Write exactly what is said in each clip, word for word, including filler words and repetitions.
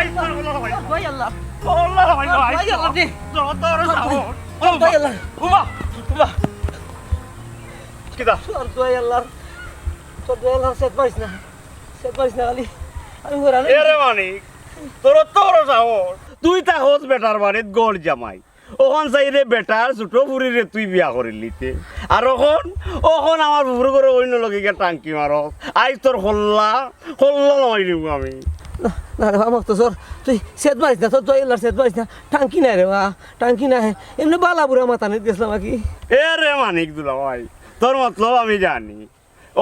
ভাই আল্লাহ। আল্লাহ, ভাই, ভাই। ভাই আল্লাহ রে। তোর, তোর সাহস। ভাই আল্লাহ। উমা, উমা। কিতা? তোর দোয়াই আল্লাহ। তোর দোয়াই আল্লাহ, সেট পাইস না। সেট পাইস না খালি। আমি ঘোরা এ রে মানিক, তোর তোর সাহস। তুই থাকস বেটার বাড়িত ঘর জামাই। অখন চাইরে বেটার ছোট ফুরিরে তুই বিয়া করিলিতে। আর অখন, অখন আমার ফুফুর ঘরো অইন্য লগে গিয়া টাঙ্কি মারস। আইজ তোর কল্লা, কল্লা নামাই দিমু আমি। না, না রে বা মখতসর, তুই সেট মারিস না, তোর দোয়াই আল্লাহর সেট মারিস না। টাঙ্কি নাই রে বা, টাঙ্কি নাই। এমনে বালা বুড়া মাতানিত গেছলাম আর কি। এ রে মানিক দুলাভাই, তোর মতলব আমি জানি।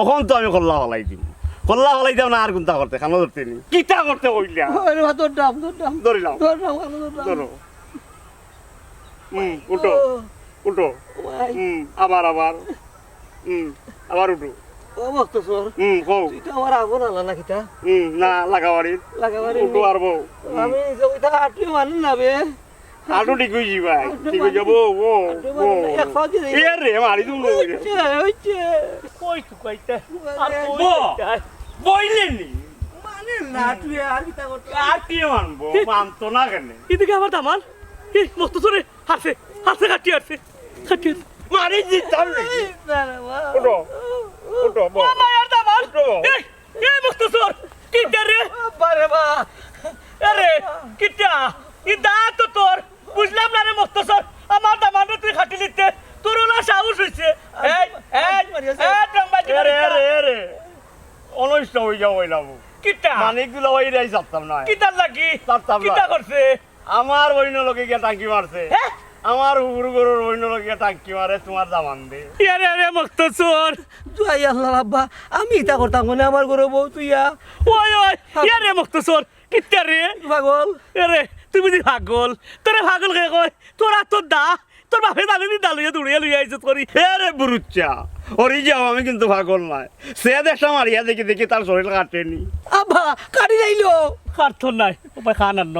অখন তো আমি কল্লা ফালাই দিমু। কল্লা ফালাই দিমু না আর কুন্তা করতে, কানো ধরতে নি। কিতা করতে কইলা? ওরে বা, তোর দাম, তোর দাম। ধরিলাম। তোর দাম, কানো তোর দাম। ধরো। হুম, উঠো। ও। উঠো। ও ভাই। হুম, আবার, আবার। হুম, আবার উঠো। ও মখতসর। হুম, কও। তুই তো আমার আবন আলা না কিতা? হুম, না, লাগাবাড়ির। লাগাবাড়ির উঠো নি? আর বউ। হুম। আমি যে ওইটা আটুই মানু না বে। আটু ঠিক অই যাইবো, আটু ঠিক অই যাইবো, ও, আটু ও। মানে এক ফাঁকি যাইবো। এ রে, মারি দিমু। ওইছে, ওইছে। কই তুই কইতে? আর ওরে। কই বো, কইতে? বইলে নি। মানে না, তুই আর কিতা করতে? আর কি মানবো? মানতো না কেনে? এদিকে আমার দামান। এই মখতসরে হারছে, হারছে, কাটি হারছে, কাটি হারছে। মারি দিতাম নি। এই না রে বাবা। উঠো, উঠো, বো। ও মায়ার দামান। উঠো। এই এই মখতসর, কিতা রে? বাবা রে বা। আরে, কিতা? ই দা তো তোর। বুঝলাম না রে মখতসর, আমার দামানরে তুই খাটিলিতে, তোর অলা সাহস অইছে। এই, এই, এই, টংবাজি এরে, মারিস না। এরে, এরে। অনিষ্ট অই যাও অইলাম। কিতা? মানিক দুলাভাইরে আইজ ছাড়তাম না। কিতার লাগি? ছাড়তাম না। কিতা করছে? আমার বইনর লগে গিয়া টাঙ্কি মারছে। হে? আমার ফুফুর ঘরর বইনর লগে গিয়া টাঙ্কি মারে তুমার দামান্দে। ইয়ারে, আরে মখতসর। জয় আল্লাহ আব্বা, আমি ইতা করতাম কেনে আমার ঘরো বউ তুইয়া। ওই, ওই, ইয়ারে মখতসর, কিতা রে? পাগল। আরে, তুমি যে পাগল, তোরে পাগল কে কয়? তোরা তো দা, তোর বাপে জানে নি দা লইয়া দৌড়িয়া লইয়া আইছত করি। এ রে বুরুচ্চা, ওরে যাও, আমি কিন্তু পাগল নায়। সে দেশটা মারিয়া দেখি দেখি তার শরীর কাটে নি। আব্বা, কাটি যাইলো। কাটতো নায়, ও ভাই খান আর ন।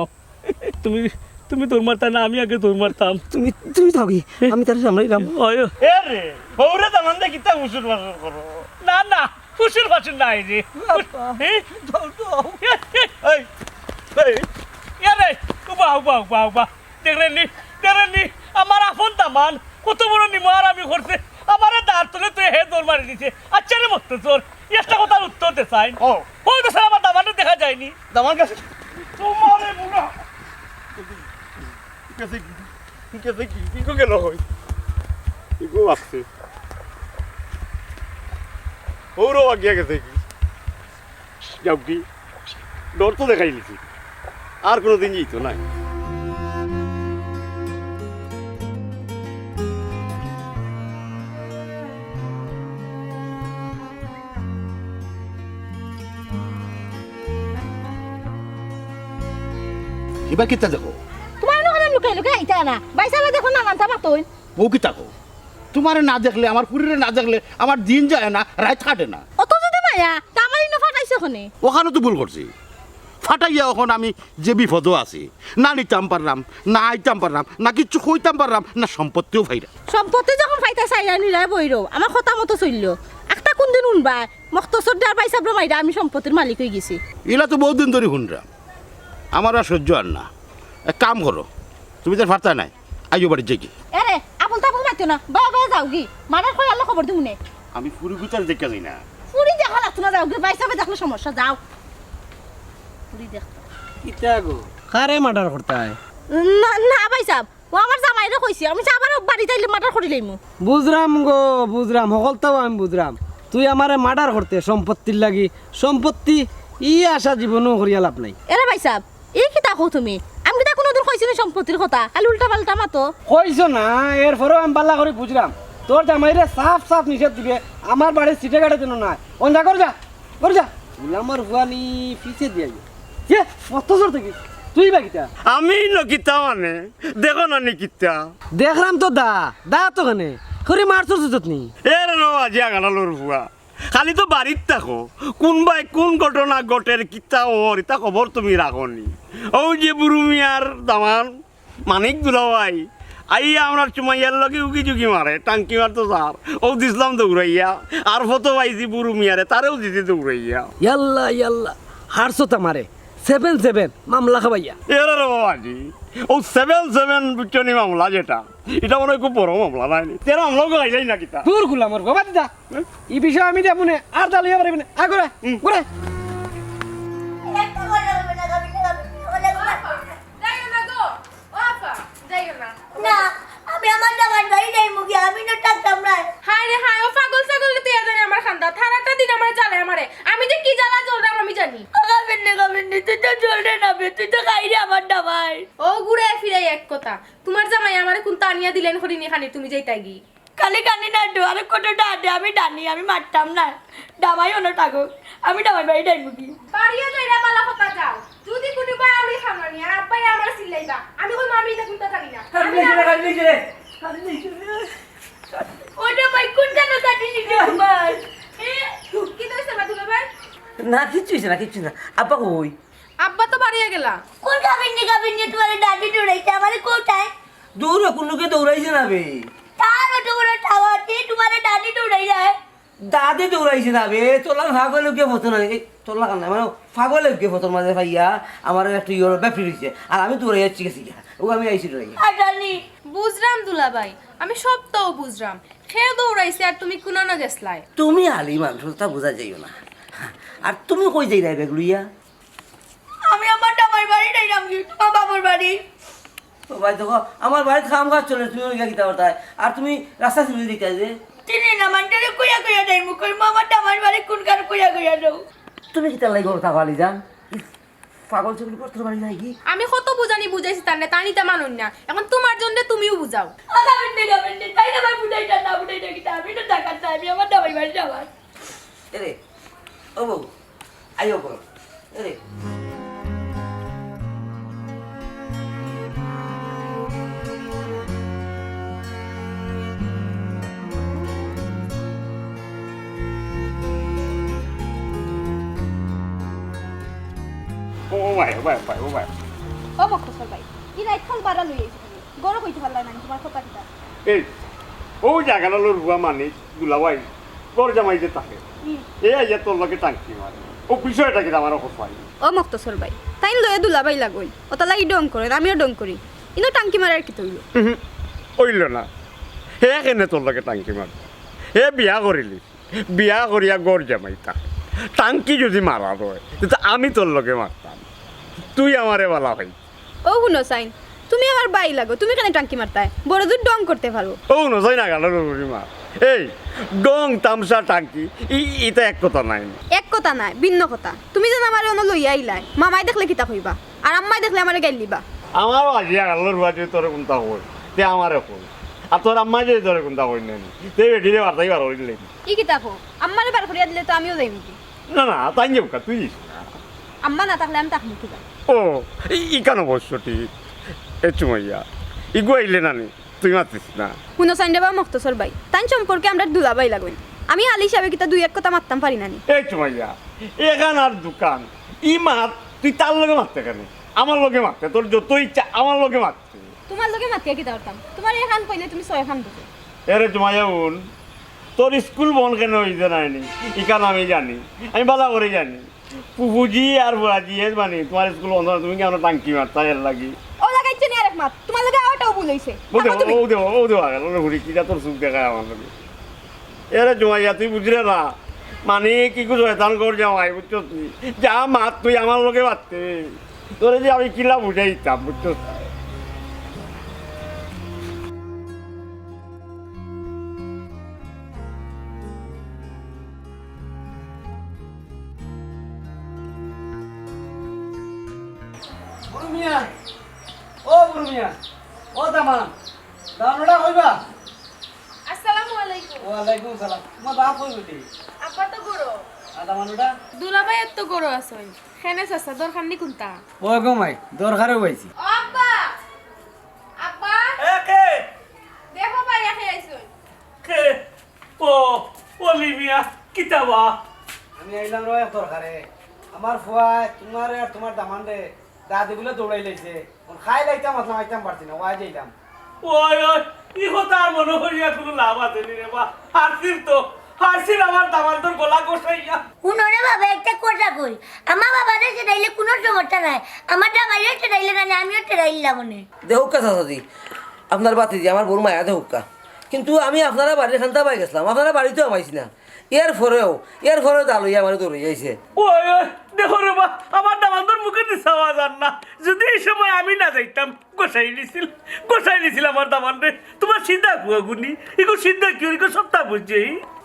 তুমি, তুমি দৌড় মারতা না, আমি আগে দৌড় মারতাম। তুমি, তুমি থাকি, এ? আমি তারে সামলাইলাম। ওই। এ রে, বউরে দামান্দে কিতা ফুসুর ফাসুর করো? না, না, ফুসুর ফাসুর নাই রে। বাবা, এ? দৌড় দাও। এ, এ, এই, এই। এ রে, উবা, উবা, উবা, উবা। দেখরে নি, দেখরে নি, আমার আপন দামান, কত বড় নিমা হারামি করছে। আমারে দার তলে তুই হে দৌড় মারি দিছে। আচ্ছা রে মখতসর, একটা কথার উত্তর দে চাই। ও। ওই তো স্যার আমার দামানরে দেখা যায়নি। দামান গেছে। তোমারে বুড়া। গেছে কি? গেছে কি? কি কো গেল কই? কি কো আছে? ওরও আগিয়া গেছে কি? যাও কি? ডর তো দেখাইলিছি। আর কোনোদিন যাইতো নায়। ইবা কিতা দেখো? তোমার অনো কেনে লুকাই লুকাই আইতা না? ভাইসাবে দেখো না, নানতা মাতইন। বউ কিতা কও? তোমারে না দেখলে, আমার ফুরিরে না দেখলে আমার দিন যায় না, রাইত কাটে না। অত যদি মায়া, তা আমার ইনো ফাটাইছো কেনে? অখানো তো ভুল করছি। ফাটাইয়া অখন আমি যে বিপদো আছি, না নিতাম পাররাম, না আইতাম পাররাম, না কিচ্ছু কইতাম পাররাম, না সম্পত্তিও পাইরাম। সম্পত্তি যখন পাইতা চাইরা নিরায় বইরো, আমার কথা মতো চললো। একটা কোনদিন হুনবায়, মখতসররে আর ভাইসাবরে মাইরা আমি সম্পত্তির মালিক অইগেছি। ইলা তো বউত দিন ধরি হুনরাম, আমার আর সহ্য আর না। এক কাম করো, তুমি তো আর পারতায় নায়, আইও বাড়িত যাইগি। এরে, আবুল তাবুল মাতিও না, বায় বায় যাওগি। মারার কই আল্লাহ খবর দিমুনে। আমি ফুরি গুতার দেখা যাই না। ফুরি দেখা লাগতো না, যাওগি, ভাইসাবে দেখলে সমস্যা, যাও। ফুরি দেখতো। কিতা গো? কারে মার্ডার করতায়? না, না ভাইসাব, ও আমার জামাইরে কইছি, আমি যে আবার বাড়িত আইলে মার্ডার করিলাইমু। বুঝরাম গো, বুঝরাম, হকলতাউ আমি বুঝরাম। তুই আমারে মার্ডার করতে সম্পত্তির লাগি, সম্পত্তি, ই আশা জীবনেও করিয়া লাভ নাই। এরে ভাইসাব, ই কিতা কও তুমি? আমি কিতা কুনুদিন কইছি নি সম্পত্তির কথা? খালি উল্টা পাল্টা মাতো। কইছো না, এরপরেও আমি বালা করি বুঝরাম। তোর জামাইরে সাফ সাফ নিষেধ দিবে, আমার বাড়ির সিটে ঘাটে যেন নায়। অন যা, ঘর যা, ঘর যা। গুলামর ফুয়া নি পিছে দিয়া আইও। এ, মখতসর দেখি, তুই বা কিতা? আমি ন কিতা মানে? দেখো না নি কিতা? দেখরাম তো দা, দা তো কেনে? করি মারছস জুতত নি? এরে ন আজি আগাড়ালর ফুয়া। খালি তো বাড়িত থাকো, কুনবায় কুন ঘটনা ঘটের, কিতা অর, ইতা খবর তুমি রাখো নি। অউ যে বুরু মিয়ার দামান, মানিক দুলাভাই, আইয়া আমরার সুমাইয়ার লগে উগি ঝুগি মারে, টাঙ্কি মারতো যার, অউ দিছলাম দৌড়াইয়া, আর ফতো পাইছি বুরু মিয়ারে, তারেও দিছি দৌড়াইয়া। ইয়াল্লা, ইয়াল্লা, হারছত আমারে। সেভেন সেভেন মামলা খাবাইয়া। এরে রে বাবাজি, ও সেভেন সেভেন বুঝছো নি মামলা যেটা, এটা মনে হয় খুব বড় মামলা নায় নি? তেরো মামলা গো আইলাই না কিতা? দূর গুলামর বাবা দিদা। ই বিষয়ে আমি যেমন আর দা লইয়া পারিব না। আ, ঘুরে, ঘুরে। একটা ঘরে যাবে না, যাবে না, যাবে না, যাবে না। যাইও না গো, ও আপা, যাইও না। না, আমি আমার জামাইর বাড়ি যাইমু গিয়া, আমি না থাকতাম না। হায় রে হায়, ও পাগল ছাগল তুই জানে আমার খান্দা, সারাটা দিন আমার জ্বালায় আমারে। আমি যে কি জ্বালা জ্বলরাম আমি জানি। ও গোবিন্দ, গোবিন্দ, তুই তো জ্বলরে না বে, তুই তো খাইরে আমার জামাই। ও ঘুরে ফিরে এক কথা, তোমার জামাই আমারে কোন টানিয়া দিলেন করিনি খানি তুমি যাইতায় গি। খালি কান্দি না তো, আরো কতটা আদে আমি টানি, আমি মারতাম না। জামাই অনো থাকো, আমি জামাইর বাড়ি যাইমু গি। বাড়িও যাইরা বালা কথা যাও। যদি কুনু বায় আউরি খামানি আর আব্বাই আমার চিল্লাইবা, আমি কইমু আমি ইতা কুনতা জানি না। আমি কান্দি না, কান্দি না, কান্দি না। ওটা ভাই কোনটা না কাটি নিতে ভাই? এ, কি দইছে মা দুলা ভাই? না, কিচ্ছু হইছে না, কিচ্ছু না। আব্বা কই? আব্বা তো বাড়িয়ে গেলা। কোন গাভিন নি গাভিন নি তোমার দাদি দৌড়াইছে, আমারে কোথায়? দৌড়ে কোন লোকে দৌড়াইছে না বে? তার অত বড় টাওয়ার দিয়ে তোমার দাদি দৌড়াই যায়। দাদি দৌড়াইছে না বে, তোলা ফাগল উগে ফটো না, এই তোলা কান্না, মানে ফাগল উগে ফটোর মাঝে পাইয়া আমার একটু ইয়ে ব্যাপারি হইছে, আর আমি দৌড়াই যাচ্ছি গেছি গিয়া, ও আমি আইছি দৌড়াই। আটানি। বুঝরাম দুলাভাই, আমি সব তো বুঝরাম, খেয়ে দৌড়াইছে আর তুমি কুনানো গেছলায়। তুমি আলি মানুষ, তা বুঝা যাইও না। আর তুমি কই যাই রায় ব্যাগ লইয়া? আমি আমার জামাইর বাড়ি যাইরাম গি, তোমার বাবুর বাড়ি। ও ভাই, দেখো, আমার বাড়িত কাম কাজ চলে, তুমি ওই কিতা করতায়? আর তুমি রাস্তা চিনি দিতে যে? চিনি না, মানটারে কইয়া কইয়া যাইমু, কইমু আমার জামাইর বাড়ি কোনখান কইয়া কইয়া যাও। তুমি কিতা লাগি করতা খালি জান? ই পাগল চুগল করতে পারি নাই কি? আমি কত বুঝানি বুঝাইছি তার না, তার নিতে মানুন না। এখন তোমার জন্য তুমিও বুঝাও। আদা বেন্ডে গা বেন্ডে, তাই না ভাই বুঝাইতা না, বুঝাইতা কিতা? আমি তো টাকা চাই, আমি আমার জামাইর বাড়ি যাবার। এরে, ও বউ, আইও বউ। এরে। ও, ও ভাই, ও ভাই, ও ভাই, ও ভাই। ও মকতছর ভাই, ই রাইত খাল বারা লই আইছি তুমি। গরো কইতে পারলা না তোমার কথা কিতা? এই, ও জাগালালোর বুয়া মানিক, দুলাভাই, ঘর জামাই যে থাকে। হুম। এ আইয়া তোর লগে টাঙ্কি মারে। ও বিষয়টা কিতা আমার কথা? ও মকতছর ভাই, তাইন লয়ে দুলাভাই লাগইন। ওটা লাগি ডং করে, আমিও ডং করি। ইনো টাঙ্কি মারার কিতা অইলো? উহু, অইলো না। হে কেনে তোর লগে টাঙ্কি মার? হে বিয়া করিলি। বিয়া করিয়া ঘর জামাইতা। টাঙ্কি যদি মারা হয়, তে তো আমি তোর লগে মারতাম। তুই আমারে বালা ভাই। ও হুনো সাইন, তুমি আমার ভাই লাগো, তুমি কেনে টাঙ্কি মারতায়? বড় জোর ডং করতে পারো। ও হুনো সাইন, আগালো রুরি মা। এই, ডং, তামসা, টাঙ্কি, ই-, ইতা এক কথা নায়। এক কথা নায়, ভিন্ন কথা। তুমি যেন আমারে অনো লইয়া আইলায়, মামায় দেখলে কিতা কইবা? আর আম্মায় দেখলে আমারে গাইল দিবা। আমারও আজি আগালো রুয়া যদি তোরে কুনতা কই, তে আমারে কই। আর তোর আম্মায় যদি তোরে কুনতা কই না নি, তে বেটিরে বার্তাই বার করিলে। ই কিতা কও? আম্মারে বার করিয়া দিলে তো আমিও যাইমু গি। না, না, তাইন যাউক্কা, তুই যাইস না। আম্মা না থাকলে আমি থাকমু কিতা? ও, ই-, ইখান অবশ্য ঠিক। এ চুমাইয়া, ইগু আইলে না নি, তুই মাতিস না। হুনো সাইন রে বা মকতছর ভাই, তাইন সম্পর্কে আমরার দুলাভাই লাগইন। আমি আলি হিসাবে কিতা দুই এক কথা মাততাম পারি না নি? এ চুমাইয়া, এখান আর দোকান, ই মাত তুই তার লগে মাততে কেনে? আমার লগে মাততে, তোর যত ইচ্ছা আমার লগে মাততে। তোমার লগে মাতিয়া কিতা করতাম? তোমার এখান কইলে তুমি ছয় খান বুঝো। এরে জুমাইয়া হুন, তোর স্কুল বন্ধ কেনে অইছে নায় নি? ইখান আমি জানি, আমি বালা করি জানি। ফুফুজি আর বুয়াজি এর মানে তোমার স্কুল বন্ধ না, তুমি কেনে টাঙ্কি মারতায় এর লাগি? ও লাগাইছে নি আরেক মাত, তোমার লগে আওয়াটাও ভুল অইছে। ও দেখো, ও দেখো, ও দেখো, আগে লগে ঘুরি কিতা তোর চুখ দেখায় আমার লগে। এরে জুমাইয়া, তুই বুঝরে না? মানে কি কু শয়তান ঘর জামাই, বুঝছস নি? যা মাত তুই আমার লগে মাততে। তোরে যে আমি কিলা বুঝাইতাম, বুঝছস? বুরু মিয়া, ও বুরু মিয়া, ও দামান, দামানটা কইবা? আসসালামু আলাইকুম। ওয়ালাইকুম সালাম। তোমার বাপ কই বেটি? আব্বা তো গরো। আর দামানটা? দুলাভাই এত গরো আছইন। কেনে চাচা, দরকার নি কুনতা? ও গো মাই, দরকারে পাইছি। ও আব্বা! আব্বা! এ, কে? দেখো ভাই, একে আইছইন। কে? ও, অলি মিয়া, কিতা বা? আমি আইলাম রে এক দরকারে। আমার ফুয়ায় তোমারে আর তোমার দামানরে দাদি বুলে দৌড়াই লাইছে। অখন খাইল আইতাম, আইতাম পারছি না, ওয়াই যাইলাম। ওই, ওই, ই কথা আর মনো করিয়া কুনু লাভ আছে নি রে বা? হারছিস তো, পারছি না আমার দামান্দর গলা কষাইয়া। হুনো রে বাবা, একটা কথা কই, আমার বাবারে ছেড়াইলে কুনু সমস্যা নাই, আমার জামাইরে ছেড়াইলে না, আমিও ছেড়াইলাম মনে। দেখউক্কা চাচাজি, আপনার বাতিজি আমার বউর মায়া দেখউক্কা, কিন্তু আমি আপনারা বাড়ির খান্তা পাই গেছিলাম, আপনারা বাড়িত হামাইছি না, এর পরেও, এর পরেও দা লইয়া আমারে দৌড়াই আইছে। ওই, ওই, দেখো রে বা, আমার দামান্দর মুখে দিছে আওয়াজ আর না। যদি এই সময় আমি না যাইতাম, গোসাই নিছিল, গোসাই নিছিল আমার দামান্দরে। তোমার সিধা কুয়াগুনি, ইগো সিধা কি, ইগো সবটা বুঝে।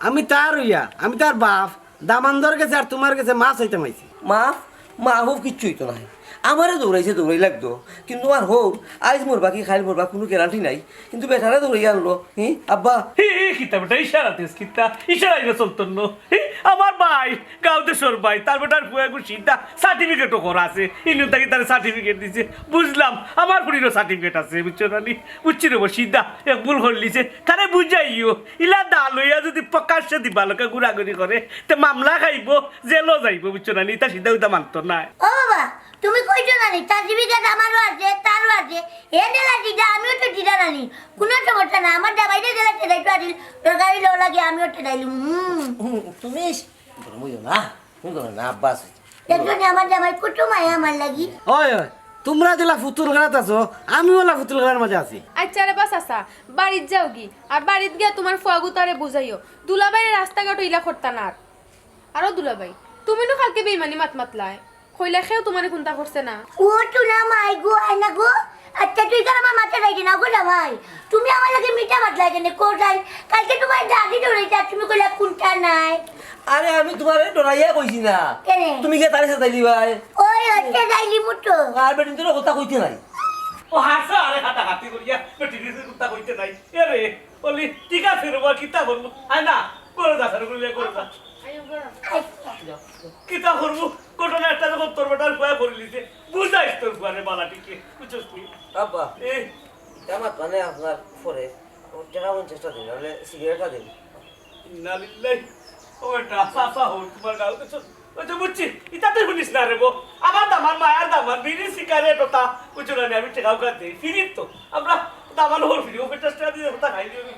আমি তার হইয়া, আমি তার বাপ, দামান্দর গেছে আর তোমার গেছে মাফ চাইতাম আইছি। মাফ? মাফ কিচ্ছু অইতো নায়। আমারে দৌড়াইছে, দৌড়াই লাগতো। কিন্তু আর হোক, আইজ মরবা কি খাইল মরবা, কুনু গ্যারান্টি নাই। কিন্তু বেটারে দৌড়াই আনলো, হি, আব্বা। হি, হি, কিতা বেটা, ইশারা দেস কিতা? ইশারা ইগো চলতো না। হি, আমার ভাই, গাঁও দেশর ভাই, তার বেটার ফুয়া এগু সিধা, সার্টিফিকেটও করা আছে। ইনু তাকে তার সার্টিফিকেট দিছে। বুঝলাম, আমার ফুড়িরও সার্টিফিকেট আছে, বুঝছো না নি? বুঝছি রে বা, সিধা, এক ভুল করলিছে। তারে বুঝাইও, ইলা দা লইয়া যদি প্রকাশ্যে দিবা লোকে ঘুরাঘুরি করে, তে মামলা খাইবো, জেলও যাইবো, বুঝছো না নি? ইতা সিধা উদা মানতো নায়। ও বাবা, তুমি কইছো না নি, সার্টিফিকেট আমারও আছে, তারও আছে। এ দিলা দিদা, আমিও তো দিদা নানি। কুনু সমস্যা না, আমার জামাইরে দিলা সেটাই তো আছিল। দরকারি লো লাগে, আমিও তো দিলাম। হুম। হুম, তুমি স-, গরম অইও না, তুমি গরম না, আব্বা আছে। দেখছো নি, আমার জামাই কত মায়া আমার লাগি। ওই, ওই, তোমরা দিলা ফুতুল খেলাত আছো, আমিও লা ফুতুল খেলার মাঝে আছি। আচ্ছা রে বা চাচা, বাড়িত যাওগি, আর বাড়িত গিয়া তোমার ফুয়াগুতারে বুঝাইও, দুলাভাইরে রাস্তাঘাটো ইলা করতা না আর। আরো দুলাভাই, তুমি নু কালকে বেইমানি মাত মাতলায়, কইলা কেউ তোমারে কুন্তা করছে না। ও তুলা মাই গো, আয় না গো। আচ্ছা, তুই কেন আমার মাথা যাইছে না গো জামাই? তুমি আমার লগে মিঠা মাতলায় কেনে, কও যাই? কালকে তোমার দাদি ধরেছে, আর তুমি কইলা কুন্তা নাই। আরে, আমি তোমারে ডরাইয়া কইছি না। কেনে? তুমি গিয়া তারে সাজাইলি ভাই। ওই হচ্ছে যাইলি মুটো। আর বেটিন্তরে কথা কইতে নাই। ও হাসা, আরে কাটাকাটি করিয়া, বেটিন্তরে কথা কইতে নাই। এরে, বলি, ঠিক আছে রে বা, কিতা করবো? আয় না, ঘরো যা, ঘরো যা, ঘরো যা। আচ্ছা। কিতা করবো? ঘটনা একটা যখন তোর বেটার ফুয়ায় করিলিছে, বুঝাইস তোর ফুয়ারে বালা ঠিকে, বুঝছস নি? আব্বা, এ? আমার মানে আপনার পরে, ও টেকা পঞ্চাশটা দিন, নাহলে সিগারেটটা দিন। ইন্না লিল্লাহি, ও বেটা, চাচা হো, তোমার গাল তো চল। ওই তো বুঝছি, ইতা তুই শুনিস না রে বো। আমার দামান, মায়ার দামান, বিড়ি সিগারেট ওটা, বুঝছো না নি, আমি টেকাও কার দেই, ফিরির তো। আমরা দামান হল ফিরি, ও বেটা টেকা দিয়ে ওটা খাই দিও নি।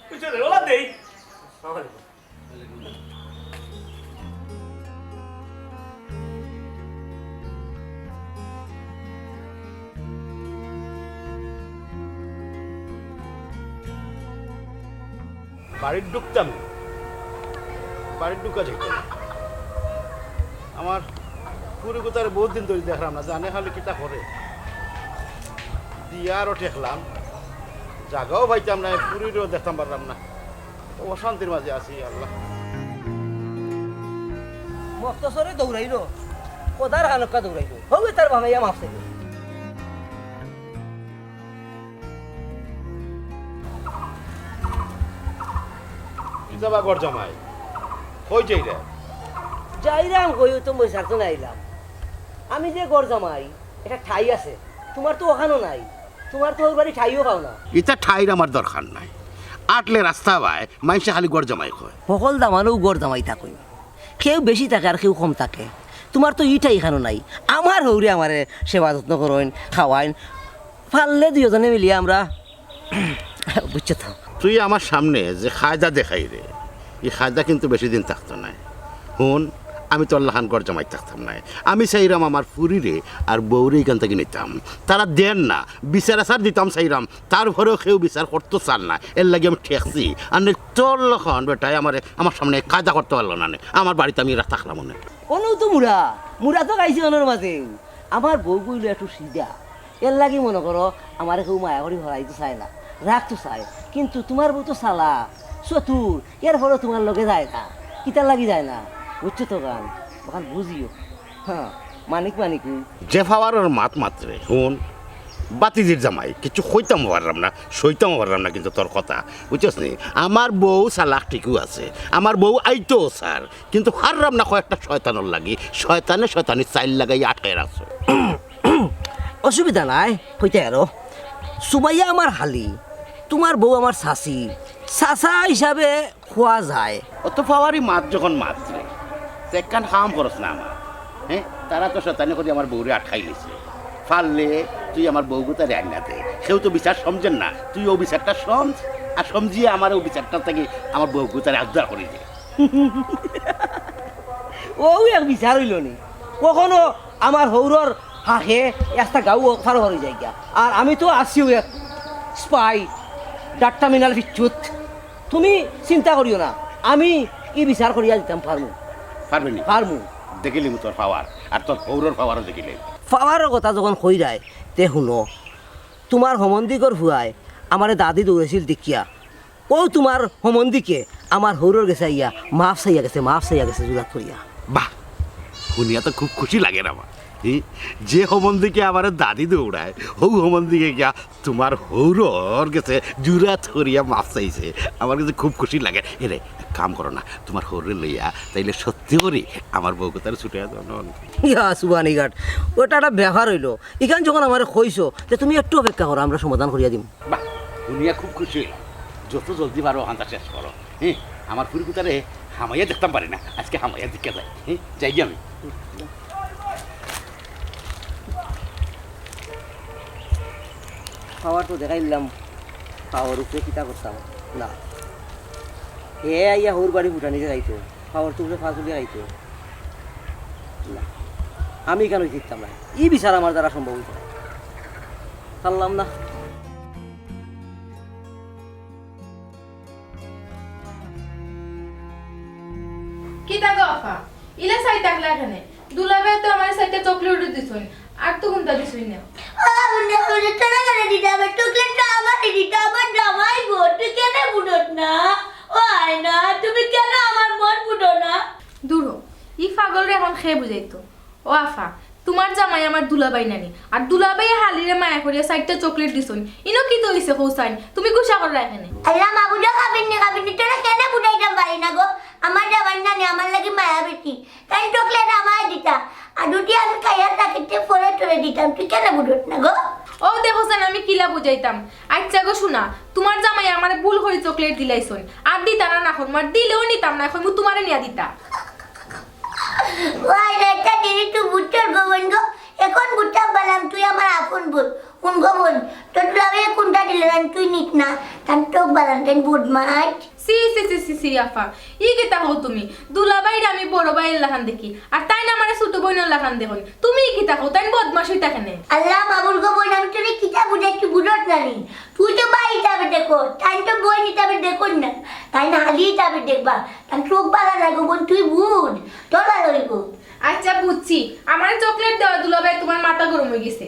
বুঝছো রে, ওলা দেই। আসসালামু আলাইকুম। বাড়িত ঢুকতাম না, বাড়িত ঢুকা যাইত না। আমার ফুরি গুতারে বহুত দিন ধরি দেখলাম না, জানে খালি কিতা করে। দিয়া আরো ঠেকলাম, জাগাও পাইতাম না, ফুরিরেও দেখতাম পারলাম না। অশান্তির মাঝে আছি, আল্লাহ। মক্তসরে দৌড়াইলো, খোদার হানক্কা দৌড়াইলো, হউ তার বানাইয়া মাফ চাইলো। কিতা বা ঘর জামাই, কই যাইরা? যাইরাম কই, ও তো মই সাথে আইলাম। আমি যে ঘর জামাই, এটা ঠাই আছে, তোমার তো ওখানো নাই, তোমার তো ওর বাড়ি ঠাইও পাও না। ইতা ঠাইর আমার দরকার নাই। আটলে রাস্তা বায়, মাইনষে খালি ঘর জামাই কয়। হকল দামানও ঘর জামাই থাকইন, কেউ বেশি থাকে আর কেউ কম থাকে। তোমার তো ইটাই এখানো নাই। আমার হউরে আমারে সেবা যত্ন করইন, খাওয়াইন, পারলে দুইজনে মিলিয়া আমরা, বুঝছো তো? তুই আমার সামনে যে কায়দা দেখাইরে, ই কায়দা কিন্তু বেশি দিন থাকতো নায়। হুন, আমি তোর লাখান ঘর জামাই থাকতাম নায়। আমি চাইরাম আমার ফুরিরে আর বউরে ইখান থাকি নিতাম। তারা দের না, বিচার আচার দিতাম চাইরাম, তারপরেও কেউ বিচার করতো চার না। এরলাগি আমি ঠেকছি। আর নাইলে তোর লাখান বেটায় আমারে, আমার সামনে কায়দা করতে পারলো না নে। আমার বাড়িত আমি এরা থাকলাম অনে। অনউ তো মুরা, মুরা তো খাইছি অনর মাঝে। আমার বউগু অইলো একটু সিধা, এরলাগি মনো করো আমারে কেউ মায়া করি হরাইতো চায় না, রাখতো চায়। কিন্তু তোমার বউ তো চালাক, চতুর, এরপরেও তোমার লগে যায় না। কিতার লাগি যায় না? বুঝছো তো গান? ওখান বুঝিও। হ্যাঁ, মানিক মানিক। যে পাওয়ারর মাত মাতরে, হুন, বাতিজির জামাই, কিচ্ছু কইতামও পারলাম না, সইতামও পারলাম না, কিন্তু তোর কথা, বুঝছস নি? আমার বউ চালাক ঠিকউ আছে, আমার বউ আইতো চার, কিন্তু পারলাম না কয়েকটা শয়তানর লাগি, শয়তানে শয়তানি চাইল লাগাই আটকে রাখছে। অসুবিধা নাই, কইতে আরো। সুমাইয়া আমার হালি, তোমার বউ আমার চাচি, চাচা হিসাবে খোয়া যায়। অত পাওয়ারি মাত যখন মাতরে, তে একখান কাম করস না আমার, হ্যাঁ? তারা তো শয়তানি করি আমার বউরে আটকাই লইছে। পারলে তুই আমার বউগুতারে আইনা দে। কেউ তো বিচার সমঝের না, তুই অউ বিচারটা সমঝ, আর সমঝিয়া আমার অউ বিচারটা থাকি আমার বউগুতারে উদ্ধার করি দে। অউ এক বিচার অইলো নি? কখনো আমার হউরর হাহে একটা গাউ ফারো ফারো অই যায় গিয়া। আর আমি তো আছিউ এক spy, ডাট্টা মিনাল বিচ্যুত। তুমি চিন্তা করিও না, আমি ই বিচার করিয়া দিতাম পারমু। পারবে নি? পারমু। দেখিলিমু তোর পাওয়ার, আর তোর হউরর পাওয়ারও দেখিলে। পাওয়ারর কথা যখন কইরায়, তে হুনো, তুমার হমন্দিকর ফুয়ায় আমারে দাদি দৌড়াইছিল দেখিয়া, অউ তুমার হমন্দিকে আমার হউরর গেছে আইয়া মাফ চাইয়া গেছে, মাফ চাইয়া গেছে জুরাত করিয়া। বাহ, হুনিয়া তো খুব খুশি লাগের আমার। হি, যে হমন্দিকে আমারে দাদি দৌড়ায়, হউ হমন্দিকে গিয়া তুমার হউরর গেছে জুরাত করিয়া মাফ চাইছে। আমার গেছে খুব খুশি লাগের। এরে, এক কাম করো না, তুমার হউররে লইয়া তাইলে সত্যি করি আমার বউগুতারে ছুটাইয়া দেও না। ইয়া সুবানিঘাট, অটা একটা ব্যাপার অইলো। ইখান যখন আমারে কইছো, তে তুমি একটু অপেক্ষা করো, আমরা সমাধান করিয়া দিমু। বাহ, হুনিয়া খুব খুশি অইলাম। যত জলদি পারো অখানতা শেষ করো। হি, আমার ফুড়িগুতারে হামাইয়া দেখতাম পারি না, আইজকে হামাইয়া দেখিয়া যাই। হি, যাইগি আমি। পাওয়ার তো দেখাইলাম, পাওয়ার উপরে কিতা করতাম? না, হে আইয়া হউর বাড়ি ফুটানি দেখাইতো, পাওয়ার তো উপরে ফাঁস উলিয়া খাইতো। না, আমি কেন জিততাম না? ই বিচার আমার দ্বারা সম্ভব অইতো না। পারলাম না। কিতা গো আফা? ইলা চাই থাকলা কেনে? দুলাভাই তো আমারে চাইরটা চকলেট দিছইন, আর তো কুনতা দিছইন না। ও, বুঝলে, বুঝলে, তোরা কেন দিতে হবে? চকলেট তো আমারে দিতে, আমার জামাই গো, তুই কেন বুঝস না? ও আয়না, তুমি কেন আমার মন বুঝো না? দূর হ, ই পাগলরে এখন কে বুঝাইতো? ও আফা, তুমার জামাই আমার দুলাভাই নানি, আর দুলাভাইয়ে হালিরে মায়া করিয়া চাইরটা চকলেট দিছইন, ইনো কিতা অইছে কও চাইন? তুমি গুসা কররায় কেনে? আল্লাহ মাবুদ, খাবিরনি, খাবিরনি, তোরা কেন বুঝাইতাম পারি না গো? আমার জামাই নানি আমার লাগি মায়া বেশি, তাইন চকলেট আমায় দিতা, আর যদি আমি খাইয়া থাকিতে পরে তোরে দিতাম, তুই কেন বুঝস না গো? ও দেখো চাইন, আমি কিলা বুঝাইতাম। আইচ্ছা গো সোনা, তুমার জামাই আমারে ভুল করি চকলেট দিলাইছইন, আর দিতা না, না করমু, আর দিলেও নিতাম না, কইমু তুমারে নিয়া দিতা। ওই রেটা দিদি, তুই বুঝছস গো বোন গো, এখন বুঝতাম পারলাম তুই আমার আপন বোন। কোন গো বোন, তোর দুলাভাইয়ে কুনটা দিলে জানি তুই নিস না, তার চোখ বালান কেন বদমাইশ। ছি, ছি, ছি, ছি, ছি, আফা, ই কিতা কও তুমি? দুলাভাইরে আমি বড় ভাইর লাখান দেখি, আর তাইন আমারে ছোট বইনর লাখান দেখইন। তুমি ই কিতা কও? তাইন বদমাশ অইতা কেনে? আল্লাহ মাবুদ গো বোন, আমি তোরে কিতা বুঝাই, তুই বুঝস না নি? তুই তো ভাই হিসাবে দেখো, তাইন তো বইন হিসাবে দেখইন না, তাইন হালি হিসাবে দেখবা। তাইন চোখ বালা না গো বোন, তুই বুঝ, তোর ভালা অইবো। আইচ্ছা, বুঝছি, আমারে চকলেট দেওয়া দুলাভাই তুমার মাথা গরম অই গেছে।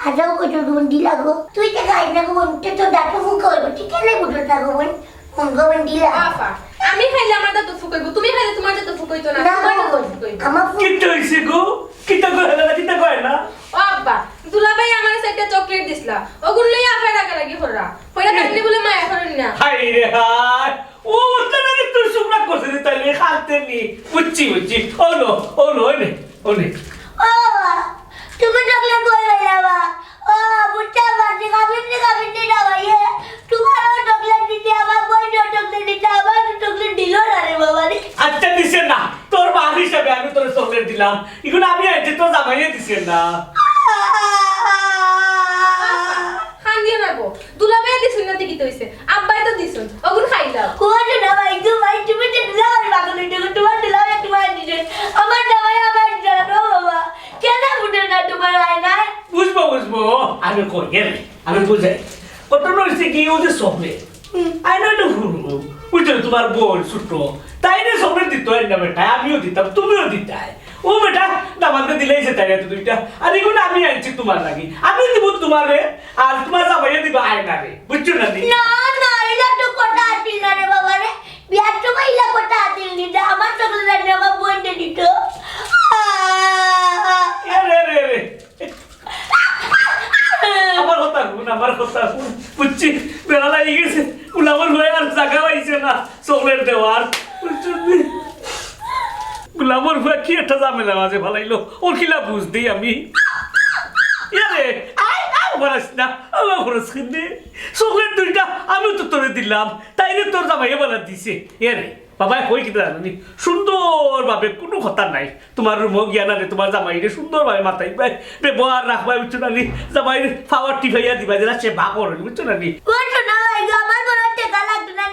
আজাও কত বোন দিলা গো, তুই তো খাইস না গো বোন, তুই তো দাঁত ফুকা অইবো, তুই কেনে বুঝস না গো বোন? কোন গো বোন দিলা? আফা, আমি খাইলে আমার দাঁত ফুকাইবো, তুমি খাইলে তুমার দাঁত ফুকাইতো না, না তুমার গো দাঁত বোন, ফুকাইবো। আমার ফু- কিতা অইছে গো? কিতা কয় না, কিতা কয় না? ও আব্বা, দুলাভাই আমারে চাইরটা চকলেট দিছলা, অগুর লইয়া আফায় রাগারাগি কররা। কইরা তাইন বুলে মায়া করইন না। হায় রে হায়, ও ওটা নাকি তুই শুকনা করছিস রে, তাইলে খালতে নি। বুঝছি, বুঝছি। ও লো, ও লো, ওই নে, ওই নে। ও বাবা, তুমি চকলেট কই পাইলা বা? ও, বুঝতে পারছি, খাবিরনি, খাবিরনি না ভাই, এ, তোমারও চকলেট দিতে, আমার বইনও চকলেট দিতে, আমার তো চকলেট দিল না রে বাবা রে। আচ্ছা, দিছে না। তোর মা হিসাবে আমি তোরে চকলেট দিলাম। এখন আমি আনছি, তোর জামাইয়ে দিছে না। কান্দিও না গো। দুলাভাইয়ে দিছইন না তে কিতা অইছে? আব্বায় তো দিছইন। অগুন খাইলাও। ও দুলাভাই, দুলাভাই, তুমি তো দুলাভাই পাগল অইছো গো। তোমার দুলাভাই তোমার দিছে। আমার জামাই আমার জানো বাবা। কেন বুঝো না তোমার আয়না? বুঝবো, বুঝবো। আমি কই গেলে? আমি বুঝাই। ঘটনা অইছে কি, ও যে চকলেট। হুম। আয়না তো হুরু। বুঝছো, তোমার বোন ছোট। তাইরে চকলেট দিত না বেটা, আমিও দিতাম, তুমিও দিতায়। ও বেটা, দামান্দে দিলাইছে তাইরে তো দুইটা। আর এগুন আমি আনছি তোমার লাগি। আমি দিব তোমারে, আর তোমার জামাইয়ে দিবা আয়নারে। বুঝছো না নি? না, না, ইলা তো কথা আছিল না রে বাবা রে। বিয়ার সময় ইলা কথা আছিল নি যে আমার চকলেট আনি আমার বইনরে দিত। আরে, আরে, আরে। আমার কথা হুন, আমার কথা হুন। বুঝছি, বেলা লাগি গেছে। গোলামর ফুয়ায় আর জাগা পাইছে না চকলেট দেওয়ার। বুঝছো নি? গোলামর ফুয়া কি একটা ঝামেলা মাঝে ফালাইলো। ওর কিলা বুঝ দেই আমি। ইয়ারে, আয়, আয়, ওরাস না। আমার ওরাস কিনে। চকলেট দুইটা আমিও তো তোরে দিলাম। তাইরে তোর জামাইয়ে বালা দিছে। ইয়ারে, বাবায় কই কিতা জানো নি? সুন্দরভাবে কোনো কথা নাই। তোমার রুমো গিয়া না রে, তোমার জামাইরে সুন্দরভাবে মাতাইবায়, ব্যবহার রাখবায়, বুঝছো না নি? জামাইর পাওয়ার টিপাইয়া দিবায়, যেটা সেবা করইন, বুঝছো না নি? করছো না ভাই গো, আমার বড় টেকা লাগতো না।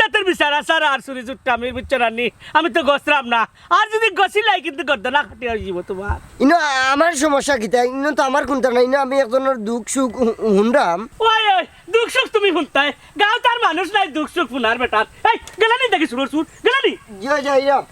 তাতে বিচার আচার আর চুরি চুট্টা আমি বুঝছো না নি? আমি তো গছরাম না। আর যদি গছিলাই কিন্তু গর্দনা কাটি অইযিবো তুমার। ইনো আমার সমস্যা কিতা? ইনো তো আমার কুন্তা নাই, ইনো আমি একজনর দুখ সুখ হু-, হুনরাম। ওই, ওই, দুখ সুখ তুমি হুনতায়? গাঁওত আর মানুষ নাই দুখ সুখ হুনার বেটার। এই, গেলানি দেখি চুরর চুর, গেলানি? জি, যাইরাম।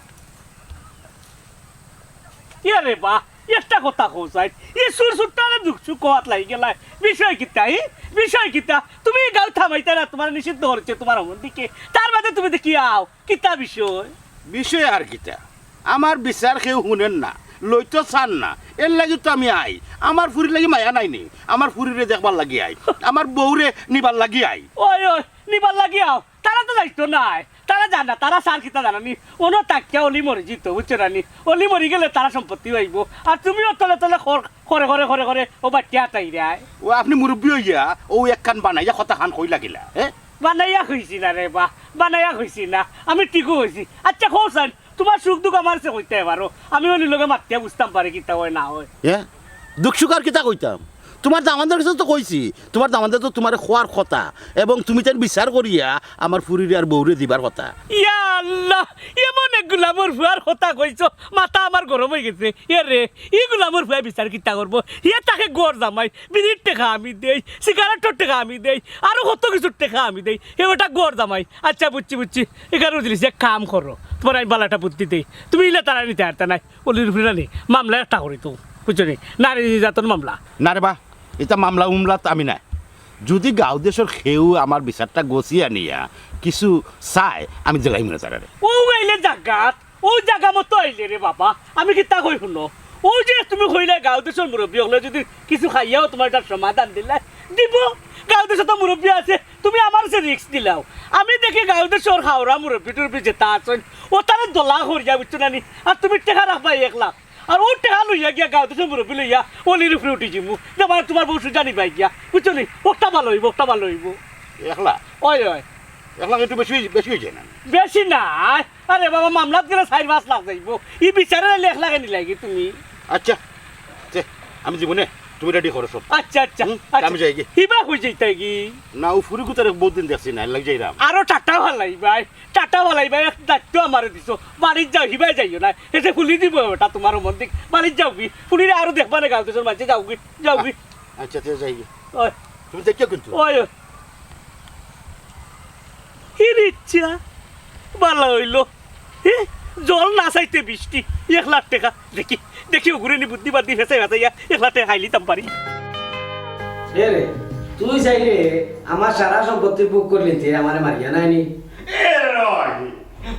ইয়া রে বা, একটা কথা কও চাই, ই চুর চুরটারে দুখ সুখ কওয়াত লাগি গেলায়। বিষয় কিতা, ই? বিষয় কিতা? তুমি ই গাঁওত থামাইতায় না, তুমারে নিষিদ্ধ করছে তুমার অমন দিকে। তার বাদে তুমি দেখি আও, কিতা বিষয়? বিষয় আর কিতা? আমার বিচার কেউ হুনের না, লইতো চার না, এরলাগি তো আমি আই। আমার ফুরির লাগি মায়া নাই নি? আমার ফুরিরে দেখবার লাগি আই, আমার বউরে নিবার লাগি আই। ওই, ওই, নিবার লাগি আও। তারা তো যাইতো নায়, তারা জানা, তারা চার কিতা জানো নি? অনো থাকিয়া অলি মরি যিতো, বুঝছো না নি? অলি মরি গেলে তারা সম্পত্তি পাইবো, আর তুমিও তলে তলে খর-, খরে খরে খরে খরে অউ বাট্টি আটাইরায়। ও আপনে মুরব্বি অইয়া অউ একখান বানাইয়া কথাখান কইলা কিলা, হে? বানাইয়া কইছি না রে বা, বানাইয়া কইছি না, আমি ঠিকউ কইছি। আইচ্ছা, কও চাইন, তুমার সুখ দুখ আমারে কইতায় পারো, আমি অলির লগে মাতিয়া বুঝতাম পারি কিতা অয় না অয়। হে? দুখ সুখ আর কিতা কইতাম? তুমার দামান্দর গেছে তো কইছি, তুমার দামান্দে তো তুমারে কওয়ার কথা, এবং তুমি তাইন বিচার করিয়া আমার ফুরিরে আর বউরে দিবার কথা। ইয়া আল্লাহ, এমন এক গুলামর ফুয়ার কথা কইছো, মাথা আমার গরম অইগেছে। এ রে, ই গুলামর ফুয়ায় বিচার কিতা করবো? হে থাকে ঘর জামাই, বিড়ির টেকা আমি দেই, সিগারেটর টেকা আমি দেই, আরো কত কিছুর টেকা আমি দেই। হে বেটা ঘর জামাই। আইচ্ছা, বুঝছি, বুঝছি। এখানে বুঝলিস, এক কাম করো, তুমারে আমি বালা একটা বুদ্ধি দেই। তুমি ইলা তারা নিতে পারতা নাই। অলির ফুরিরে নি, মামলা একটা করি তো, বুঝছো নি? নারী নির্যাতন মামলা। না রে বা, ইতা মামলা উমলাত আমি নায়। যুদি গাঁও দেশর কেউ আমার বিচারটা গছিয়া নিয়া কিছু চায়, আমি জেলাই মনে চাই রে। অউ আইলে জাগাত, অউ জাগা মতো আইলে রে বাবা, আমি কিতা কই হুনো? অউ যে তুমি কইলায় গাঁও দেশর মুরব্বি অকলে যুদি কিছু খাইয়াও তুমার ইটার সমাধান দিলায়, দিবো। গাঁও দেশো তো মুরব্বি আছে, তুমি আমারে যে risk দিলাও। আমি দেখি গাঁও দেশর হাওরা মুরব্বি টুরব্বি যেতা আছইন, অতারে দলা করিয়া, বুঝছো না নি? আর তুমি টেকা রাখবায় এক লাখ। আর অউ টেকা লইয়া গিয়া গাঁও দেশর মুরব্বি লইয়া অলির উপরে উঠি যিমু। যে মানে তুমার বউ সুজা নিবায় গিয়া। বুঝছো নি? অউটা ভালা অইবো, অউটা ভালা অইবো। এক লাখ? অয়, অয়। এক লাখ একটু বেশি, বেশি অইযায় না? বেশি নায়। আরে বাবা, মামলাত গেলে চাইর পাঁচ লাখ যাইবো। ই বিচারে আইলে এক লাখ আনি লাগি তুমি। আইচ্ছা, তে, আমি যিমু নে, তুমি ready করো সব। আইচ্ছা, আইচ্ছা, হুম, আইচ্ছা। আমি যাইগি। হিবা কই যাইতায়গি? না, অউ ফুরিগুতারে বউত দিন দেখছি না, এরলাগি যাইরাম। আরো ঠাট্টা ফালাইবায়। ঠাট্টা ফালাইবায়, এক দায়িত্ব আমারে দিছো। বাড়িত যাও, হিবায় যাইও না। এতে খুলি দিবো বেটা তুমার অমন দিক। বাড়িত যাওগি। ফুরিরে আরো দেখবা না গাঁও দেশর মাঝে, যাওগি, যাওগি। আইচ্ছা, তে যাইগি। ওই। তুমি দেখিও কিন্তু। ওই, ওই। কি রে ইচ্ছা? বালা অইলো। হে? জল না চাইতে বৃষ্টি। এক লাখ টেকা। দেখি, দেখি অগুরে নি বুদ্ধি বাদ্ধি ফেসাই ফেসাইয়া এক লাখ টেকা খাইলিতাম পারি। এ রে, তুই চাইলে আমার সারা সম্পত্তি ভোগ করিলিতে, আমারে মারিয়া নায় নি? এ রে ভাই,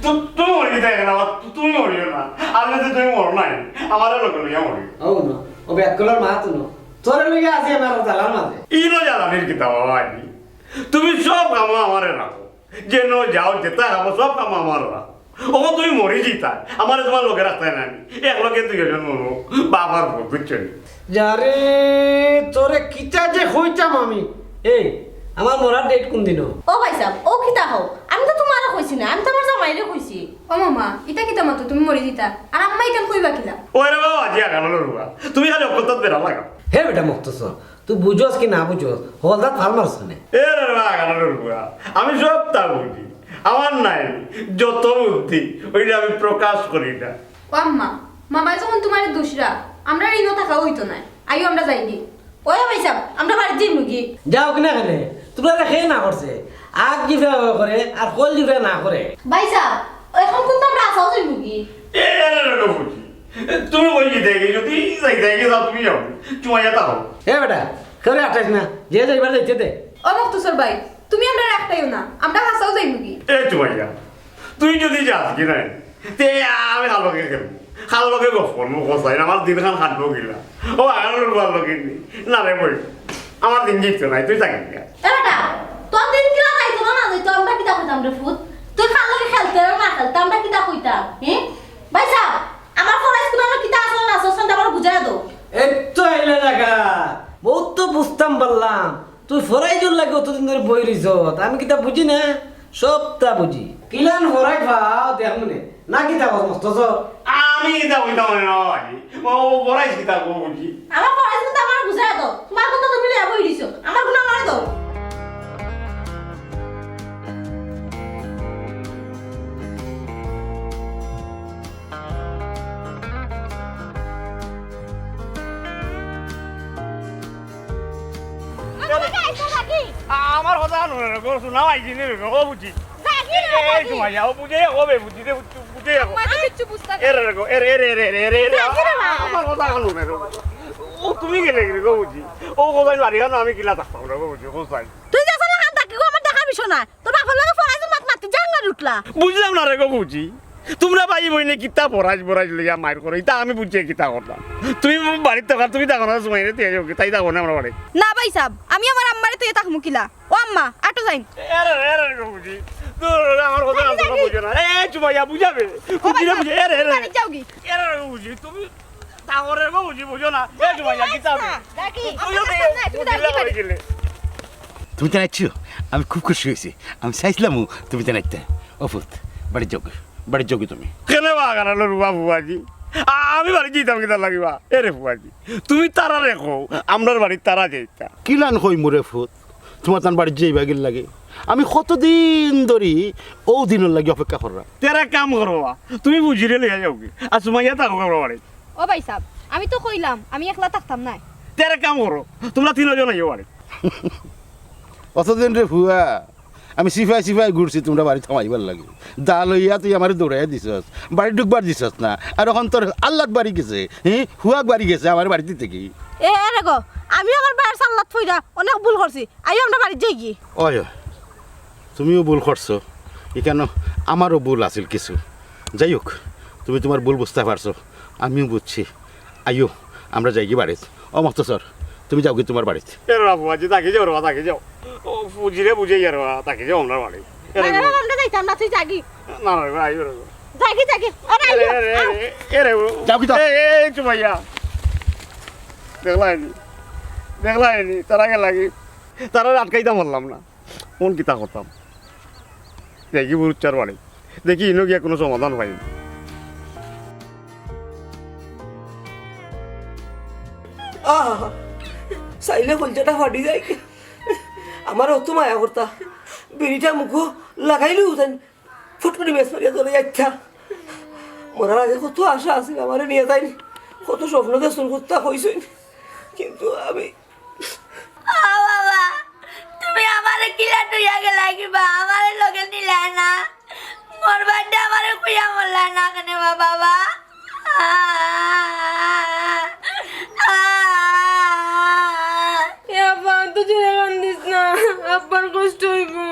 তু-, তুমি মরি গেলে কেনে? আবার তু-, তুমি মরিও না। আমি তো তুমি মরো নাই। আমারে লগে লইয়া মরিও। ও না, ও ব্যাককলর মা তো না। তোরে লইয়া আছি আমি আরো জ্বালার মাঝে। ইনো জ্বালানির কিতা বাবা আইনি? তুমি সব কামো আমারে রাখো। যেনো যাও, যেতা খাবো, সব কামো আমারে রাখো। অখন তুমি মরি যিতায়, আমারে তুমার লগে রাখতায় নায় নি। এক লগে দুইজন মরমু, বাবার ভোগ, বুঝছো নি? যারে, তোরে কিতা যে কইতাম আমি। এই, আমার মরার date কুন দিন? ও ভাইসাব, অউ কিতা কও? আমি তো তুমারে কইছি না, আমি তো আমার জামাইরে কইছি। ও মামা, ইতা কিতা মাতো, তুমি মরি যিতায়? আর আম্মায় ইখান কইবা কিলা? ওরে বাবা, আজি আগানো লড়ুয়া। তুমি খালি অকতাত বেড়া লাগা। হে বেটা মখতসর, তুই বুঝস কি না বুঝস, হকলতাত ফাল মারস কেনে? এ রে বাবা, আগানো লড়ুয়া। আমি সবতা বুঝি। আমার নাই যত বুদ্ধি, অইটা আমি প্রকাশ করি না। ও আম্মা, মামায় যখন তুমারে দুষরা, আমরার ইনো থাকা অইতো নায়। আইও আমরা যাইগি। ওই ভাইসাব, আমরা বাড়িত যাইমুগি। যাও কিনা কেনে? তুমরারে কে না করছে? আগ জিফরা করে আর কল জিফরা না করে। ভাইসাব, অখন কুনতা আমরা আছাও যাইমুগি? এ, এ, এ, এ, এ, বুঝি। তুমি কই যাইতায়গি? যদি যাইতায়গি যাও, তুমি যাও। চুমাইয়া থাকো। এ বেটা, কেউরে আটাইস না। যে যাইবার যাইতে দে। ও মখতসর ভাই, তুমি আমরারে আটকাইও না। আমরা আছাও যাইমুগি। এ চুমাইয়া, তুই যদি যাস কি নাই, তে আমি কার লগে খেলবো? কার লগে গপ করমু? কছাইন, আমার দিনখান কাটবো কিলা? ও আগানোর বার লগে নি। না রে বই, আমার দিন যাইতো নায়, তুই থাকিস না। এ বেটা, তোর দিন কিলা যাইতো না, না যাইতো, আমরা কিতা কইতাম রে ফুত? তুই কার লগে খেলতে না খেলতে, আমরা কিতা কইতাম? হে? ভাইসাব, আমার ফরাইজ কুন আমার কিতা আছে না আছে, অখানতা আমারে বুঝাইয়া দেও। এই তো আইলা জাগা, বউত তো বুঝতাম পারলাম। তুই ফরাইজর লাগি অতদিন ধরি বই রইছস, আমি কিতা বুঝি না? সবতা বুঝি। কিলান ফরাইজ পাও দেখমুনে। না কিতা কস মখতসর? আমি কিতা কইতাম না বাবাজি। ও, ও ফরাইজ কিতা কও বুঝি। আমার ফরাইজ কুনতা আমারে বুঝাইয়া দেও। তুমার কুনতা তুমি লইয়া বই রইছো। আমার কুনতা আমারে দেও। আনো রে গো, শোনা আইছি রে গো, বুঝি। এই তো মাইয়া, ও বুঝে যাবো, বে বুঝি রে, বুঝে যাবো। মাঝে কিচ্ছু বুঝতে পারি এরে রে গো, এরে, এরে, এরে, এরে, এরে, এরে, এরে, এরে। আমার কথা আনো রে গো। ও তুমি গেলে রে গো, বুঝি। ও কোথায় বাড়ি আনো, আমি কিলা থাকতাম রে গো, বুঝি, কোথায়? তুই যাস না, কান থাকি গো, আমার দেখার বিষয় না। তোর বাপর লগে ফরাইজের মাত মাতি জাঙ্গা উঠলা। বুঝলাম না রে গো, বুঝি। তোমরা ভাই বইনে কিতা ফরাইজ ফরাইজ লইয়া মাইর করো, ইতা আমি বুঝি কিতা কথা। তুমি বাড়িত থাকো, তুমি থাকো না, সুমাইয়ারে তুই যাও, তাই থাকো না আমার বাড়ি। না ভাই সাহেব, আমি আমার আম্মারে তুই থাকমু কিলা। ও আম্মা, আটো যাইন। এরে, এরে, এরে, বুঝি। দূর, ওরে, আমার কথা যাই, না, যাই। বুঝো না। এ, এ, চুমাইয়া, বুঝাবে। ও ভাই, বুঝিলে বুঝে, এরে, এরে। বাড়ি যাও কি? এরে, এরে, বুঝি, তুমি ডাঙরের গো বুঝি, বুঝো না। এ, চুমাইয়া, কিতা হবে? না, ডাকি। বুঝো আমার তো, কাছে নাই, তুমি বুঝিলে ডাকি বাড়ি। গেলে। তুমি তো নাচছো, আমি খুব খুশি হয়েছি। আমি চাইছিলাম তুমি তো নাচতে। ও ফুত, বাড়ি যাও গি, বাড়ি যাও গি তুমি। কেনে বা গানালো রুবা ফুয়াজি? আ-, আমি বাড়ি যাইতাম কিতা লাগিবা? এরে ফুয়াজি, তুমি তারা রেখো, আমরার বাড়ি তারা যাইতা। কিলান কই মুরে ফুত? তোমার তান বাড়িত যাইবাগির লাগি আমি কতদিন ধরি ও দিনর লাগি অপেক্ষা কররাম। তেরা কাম করো বা, তুমি বুঝিরে লইয়া যাও গি, আর সুমাইয়া থাকো করো বাড়ি। ও ভাই সাহেব, আমি তো কইলাম আমি একলা থাকতাম না। তেরা কাম করো, তোমরা তিনজন আইও বাড়ি। অতদিন রে ফুয়া, আমি সিপাই সিপাই ঘুরছি তোমরা বাড়ি থামাইবার লাগি। দা লইয়া তুই আমারে দৌড়াইয়া দিছস, বাড়ি ঢুকবার দিছস না। আর এখন তোর আল্লাত বাড়ি গেছে, হ্যাঁ, হুয়াক বাড়ি গেছে আমার বাড়িতে থেকে। এ, এরে গো, আমি আমার বাইর সাল্লাত ফইরা অনেক ভুল করছি। আইও আমরা বাড়ি যাই গি। ওই, ওই, তুমিও ভুল করছো, এখানে আমারও ভুল আছিল কিছু। যাই হোক, তুমি তোমার ভুল বুঝতে পারছো, আমিও বুঝছি। আইও, আমরা যাই গি বাড়িত। ও মখতসর, তুমি যাও গি তোমার বাড়িত। এ রে বাবু, আজি তাকে যাও রে, তাকে যাও। ও, বুঝিরে বুঝে ইয়ার বা, তাকে যাও আমরা বাড়ি। এ রে না, না, বাবু। আমরা যাইতাম না, তুই যাগি। না, না, রে, আইও রে। যাগি, যাগি। আরে, এ রে, আইও। এ রে, এ রে, এ রে, ও। যাও গি তো। এ, এ, এ, চুমাইয়া। দেখলায়নি, দেখলায়নি, তারা গেল লাগি। তারা আটকাইতাম পারলাম না। কোন কিতা করতাম? দেখি বুরুচ্চার বাড়ি। দেখি ইনো গিয়া কোনো সমাধান পাই। আহ, চাইলে কলজাটা ফাটি যায়। আমার অত মায়া করতা। বিড়িটা মুখো লাগাইলেও যেন ফুটফুটি মেস মারিয়া চলে যাইতা। মরার আগে কত আশা আছিল আমারে নিয়া যাইন। কত স্বপ্ন দেখছইন, কত কইছইন। কিন্তু আমি ও বাবা, তুমি আমারে কিলা থইয়া গেলায় কিবা? আমারে লগে নিলায় না। মরবার দে আমারে খুইয়া মরলায় না কেনে বা বাবা? এ আব্বা, অত জোরে কান্দিস না, আব্বার কষ্ট অইবো।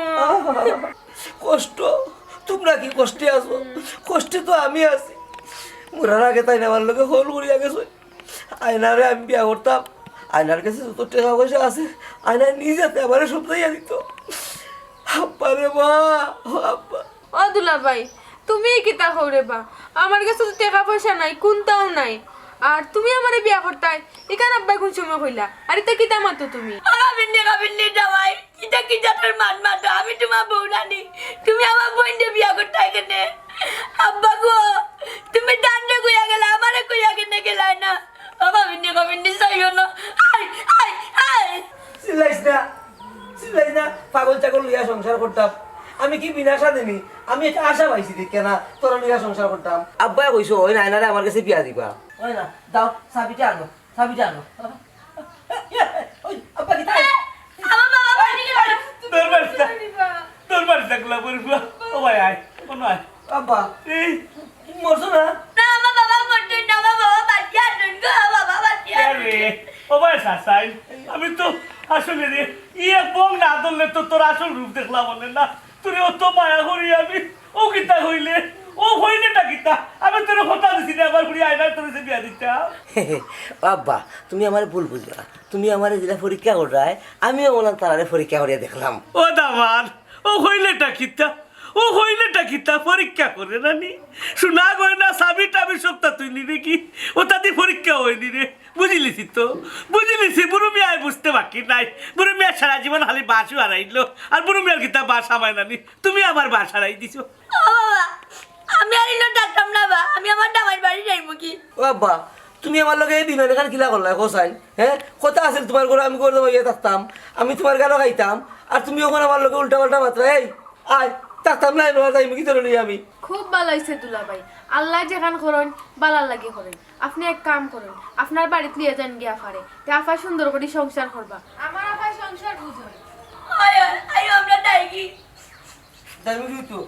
কষ্ট? তোমরা কি কষ্টে আছো? কষ্টে তো আমি আছি। মরার আগে তাইন আমার লগে হল করিয়া গেছইন। আয়নারে আমি বিয়া করতাম, আয়নার কাছে যত টেকা পয়সা আছে, আয়না নিজে হাতে আমারে সব চাইয়া দিত। আব্বা রে মা, ও আব্বা। ও দুলাভাই, তুমি কিতা কও রে বা? আমার কাছে তো টেকা পয়সা নাই, কুন্তাও নাই। আর তুমি আমারে বিয়া করতায়, ইখান আব্বায় কুন সময় কইলা? আর ইতা কিতা মাতো তুমি? ও কাবিন্নি, কাবিন্নি জামাই, ইতা কিতা তোর মাত মাতো? আমি তোমার বউ নানি, তুমি আমার বইনরে বিয়া করতায় কেনে? আব্বা গো, তুমি তানরে কইয়া গেলায়, আমারে কইয়া কেনে গেলায় না? ও কাবিন্নি, কাবিন্নি চাইও না। I, I, I. চিল্লাইস না, চিল্লাইস না, পাগল ছাগল লইয়া সংসার করতাম। আমি কি বিনা স্বাদে নি? আমি একটা আশা পাইছি দেখিয়া না, তোরে লইয়া সংসার করতাম। আব্বায় কইছইন, ওই নায়নারে আমার কাছে বিয়া দিবা। ওই না, দাও, চাবিটা আনো, চাবিটা আনো। ওই, আব্বা কি তাই? আমার বাবা বাড়ি গেল। তোর বাড়ি যা। তোর বাড়ি যা, গোলাপের ফুয়া। ও ভাই, আয়। ও নয়। আব্বা। এই। মরছো না? না, আমার বাবা মরছইন না, আমার বাবা বাঁচিয়া আছইন গো, বাবা বাঁচিয়া আছইন। আরে, ও ভাই, সাসাই, আমি তো আসলে রে, ইয়ে বং না ধরলে তো তোর আসল রূপ দেখলাম মনে না। তোরে অত মায়া করি আমি, ও কিতা কইলে? ও কইলেটা কিতা? আমি তোরে কথা দিছি না, আমার বুড়ি আয়নার তোরে যে বিয়া দিতাম। ও আব্বা, তুমি আমারে ভুল বুঝলা। তুমি আমারে যেলা পরীক্ষা কররায়, আমিও অলান তারারে পরীক্ষা করিয়া দেখলাম। ও দামান, ও কইলেটা কিতা? ও কইলেটা কিতা? পরীক্ষা করে না নি? সোনা গয়না, চাবি টাবি সবতা তুই নিরে কি? ওতা দি পরীক্ষা অয়নি রে। বুঝিলিছি তো, বুঝিলিছি। বুরু মিয়ায় বুঝতে বাকি নাই। বুরু মিয়া সারা জীবন খালি বাঁশও হারাইলো, আর বুরু মিয়ার কিতা বাঁশ হামায় না নি? তুমি আমার বাঁশ হারাই দিছো। ও বাবা, আমি আর ইনো থাকতাম না বা, আমি আমার জামাইর বাড়ি যাইমু কি। ও আব্বা, তুমি আমার লগে এই বেইমানি খান কিলা করলায়, কও চাইন? হ্যাঁ, কথা আছিল তোমার ঘরো আমি ঘরো যাইয়া থাকতাম, আমি তোমার গালো খাইতাম, আর তুমি অখন আমার লগে উল্টা পাল্টা মাতরায়। এই, আয়, থাকতাম না, এনো আর যাইমু কি তোরে লইয়া আমি। খুব ভালা অইছে দুলাভাই, আল্লায় যেখান করইন, ভালার লাগি করইন। আপনে এক কাম করইন, আপনার বাড়িত লইয়া যাইন গিয়া আফারে, তে আফায় সুন্দর করি সংসার করবা। আমার আফায় সংসার বুঝইন। আয়, আয়, আয়, আমি তো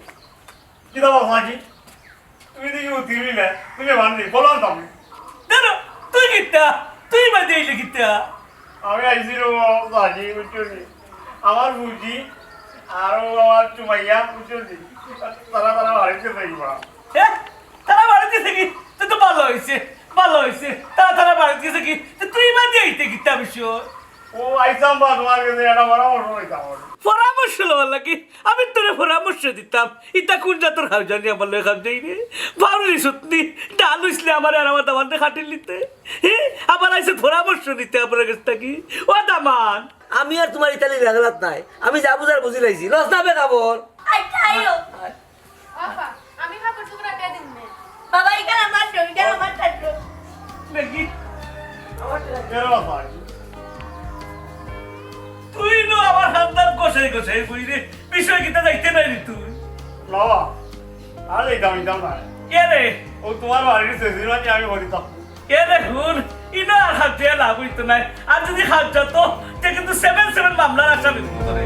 কিতা বাবা কি? তুমি দেখি উঠিবি না, তুমি বান্ধি বললাম তো আমি। দাঁড়া, তুই কিতা? তুই বাদে আইলে কিতা? আমি আইছি রে বাবা, বাজি, বুঝছো নি? আমার বুঝি, আর ও আমার চুমাইয়া, বুঝছো নি? তারা, তারা বাড়িতে যাইবা। হ্যাঁ? তারা বাড়িতে থাকি? তো, তো ভালো হইছে, ভালো হইছে। তারা, তারা বাড়িতে গেছে কি? তো তুই বাদে আইতে কিতা বিষয়? ও আইসাম বা তোমার কাছে একটা পরামর্শ লইতাম। পরামর্শ লওয়ার লাগি? আমি তোরে পরামর্শ দিতাম। ইতা কোন জাতর খাওয়া জানি আমার লগে খাওয়া যাই রে? বাউলি সুতনি, ডাল উইসলে আমার আর আমার দামানরে খাটিল নিতে। হে? আবার আইছে পরামর্শ নিতে আপনার কাছ থাকি। ও দামান। আমি আর তোমার ইতালি লাগালাত নাই। আমি যা বুঝার বুঝি লাইছি। লস না বে কাপড়। আচ্ছা, আইও। বাবা, আমি কাপড় চোপড় আটকে দিন নে। বাবা, এখানে আমার ডো, এখানে আমার ঠান্ডা। দেখি। এ বাবা। তুই নো আমার হাত দাঁত গোসাই গোসাই বই রে। বিষয় কিতা দেখতে নাই রে তুই? বাবা, আর এই দামি দাম নাই। কে রে? ও তোমার বাড়ির শেষের মাঝে আমি বলি তখন। এ দেখুন, ইনো আর হাত দিয়া লাভ হইতো নাই। আর যদি হাত যেত, তে কিন্তু সেভেন সেভেন মামলার আসামি হইতো রে।